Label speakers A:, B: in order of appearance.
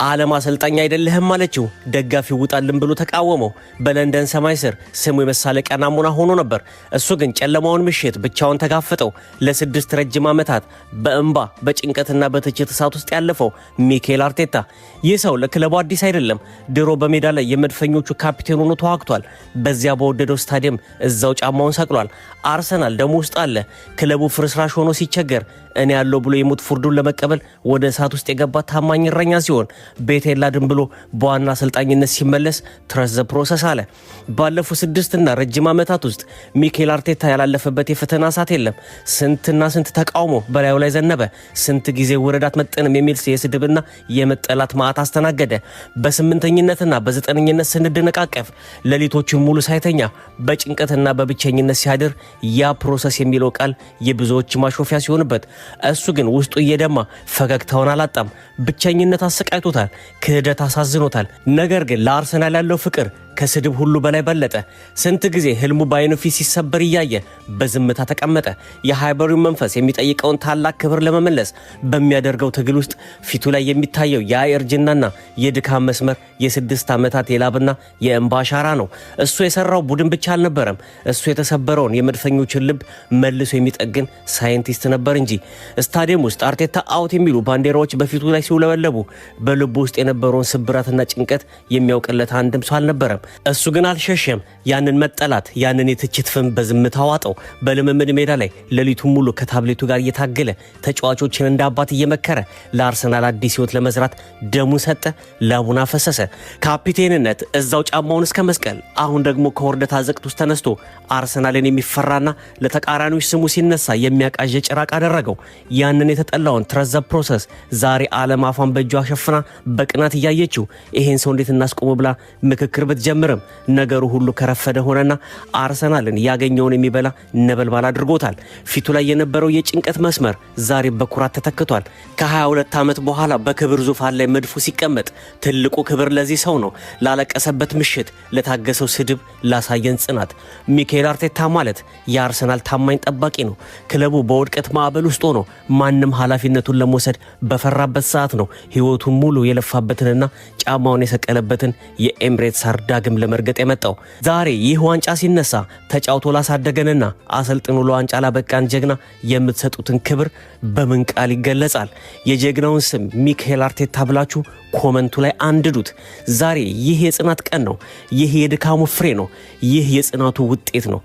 A: ዓለም አሰልጣኝ አይደለህም አለችው። ደጋፊው ውጣልን ብሎ ተቃወመው። በለንደን ሰማይ ስር ስሙ የመሳለቂያ ናሙና ሆኖ ነበር። እሱ ግን ጨለማውን ምሽት ብቻውን ተጋፈጠው። ለ6 ረጅም ዓመታት በእንባ፣ በጭንቀትና በትችት እሳት ውስጥ ያለፈው ሚኬል አርቴታ። ይህ ሰው ለክለቡ አዲስ አይደለም። ድሮ በሜዳ ላይ የመድፈኞቹ ካፒቴን ሆኖ ተዋግቷል። በዚያ በወደደው ስታዲየም እዛው ጫማውን ሰቅሏል። አርሰናል ደሙ ውስጥ አለ። ክለቡ ፍርስራሽ ሆኖ ሲቸገር እኔ ያለው ብሎ የሞት ፍርዱን ለመቀበል ወደ እሳት ውስጥ የገባ ታማኝ እረኛ ሲሆን ቤቴን ላድን ብሎ በዋና አሰልጣኝነት ሲመለስ "Trust the process" አለ። ባለፉት 6ና ረጅም ዓመታት ውስጥ ሚኬል አርቴታ ያላለፈበት የፈተና እሳት የለም። ስንትና ስንት ተቃውሞ በላዩ ላይ ዘነበ። ስንት ጊዜ ውረድ፣ አትመጥንም የሚል የስድብና የመጠላት መዓት አስተናገደ። በስምንተኝነትና በዘጠነኝነት ስንደነቃቀፍ ሌሊቶችን ሙሉ ሳይተኛ በጭንቀትና በብቸኝነት ሲያድር ያ process የሚለው ቃል የብዙዎች ማሾፊያ ሲሆንበት፣ እሱ ግን ውስጡ እየደማ ፈገግታውን አላጣም። ብቸኝነት አሰቃይቶታል። ክህደት አሳዝኖታል። ነገር ግን ለአርሰናል ያለው ፍቅር ከስድብ ሁሉ በላይ በለጠ። ስንት ጊዜ ህልሙ በአይኑ ፊት ሲሰበር እያየ በዝምታ ተቀመጠ። የሃይበሪውን መንፈስ የሚጠይቀውን ታላቅ ክብር ለመመለስ በሚያደርገው ትግል ውስጥ ፊቱ ላይ የሚታየው ያ የእርጅናና የድካም መስመር የ6 ዓመታት የላብና የእንባ አሻራ ነው። እሱ የሰራው ቡድን ብቻ አልነበረም። እሱ የተሰበረውን የመድፈኞችን ልብ መልሶ የሚጠግን ሳይንቲስት ነበር እንጂ። ስታዲየም ውስጥ "አርቴታ out" የሚሉ ባንዲራዎች በፊቱ ላይ ሲውለበለቡ በልቡ ውስጥ የነበረውን ስብራትና ጭንቀት የሚያውቅለት አንድም ሰው አልነበረም። እሱ ግን አልሸሸም። ያንን መጠላት፣ ያንን የትችት ፍም በዝምታ ዋጠው። በልምምድ ሜዳ ላይ ሌሊቱን ሙሉ ከታብሌቱ ጋር እየታገለ፣ ተጫዋቾችን እንደ አባት እየመከረ ለአርሰናል አዲስ ሕይወት ለመዝራት ደሙን ሰጠ፣ ላቡን አፈሰሰ። ካፒቴንነት እዛው ጫማውን እስከ መስቀል፣ አሁን ደግሞ ከውርደት አዘቅት ውስጥ ተነስቶ አርሰናልን የሚፈራና ለተቃራኒዎች ስሙ ሲነሳ የሚያቃዥ ጭራቅ አደረገው። ያንን የተጠላውን "Trust the process" ዛሬ ዓለም አፏን በእጇ ሸፍና በቅናት እያየችው ይሄን ሰው እንዴት እናስቆመው ብላ ምክክር ብትጀምርም ነገሩ ሁሉ ከረፈደ ሆነና አርሰናልን ያገኘውን የሚበላ ነበልባል አድርጎታል። ፊቱ ላይ የነበረው የጭንቀት መስመር ዛሬ በኩራት ተተክቷል። ከ22 ዓመት በኋላ በክብር ዙፋን ላይ መድፉ ሲቀመጥ ትልቁ ክብር ለዚህ ሰው ነው። ላለቀሰበት ምሽት፣ ለታገሰው ስድብ፣ ላሳየን ጽናት። ሚኬል አርቴታ ማለት የአርሰናል ታማኝ ጠባቂ ነው። ክለቡ በውድቀት ማዕበል ውስጥ ሆኖ ማንም ኃላፊነቱን ለመውሰድ በፈራበት ሰዓት ነው ሕይወቱን ሙሉ የለፋበትንና ጫማውን የሰቀለበትን የኤምሬትስ ሳር ዳግም ለመርገጥ የመጣው። ዛሬ ይህ ዋንጫ ሲነሳ ተጫውቶ ላሳደገንና አሰልጥኖ ለዋንጫ ላበቃን ጀግና የምትሰጡትን ክብር በምን ቃል ይገለጻል? የጀግናውን ስም ሚኬል አርቴታ ብላችሁ comment ኡ ላይ አንድዱት። ዛሬ ይህ የጽናት ቀን ነው። ይህ የድካሙ ፍሬ ነው። ይህ የጽናቱ ውጤት ነው።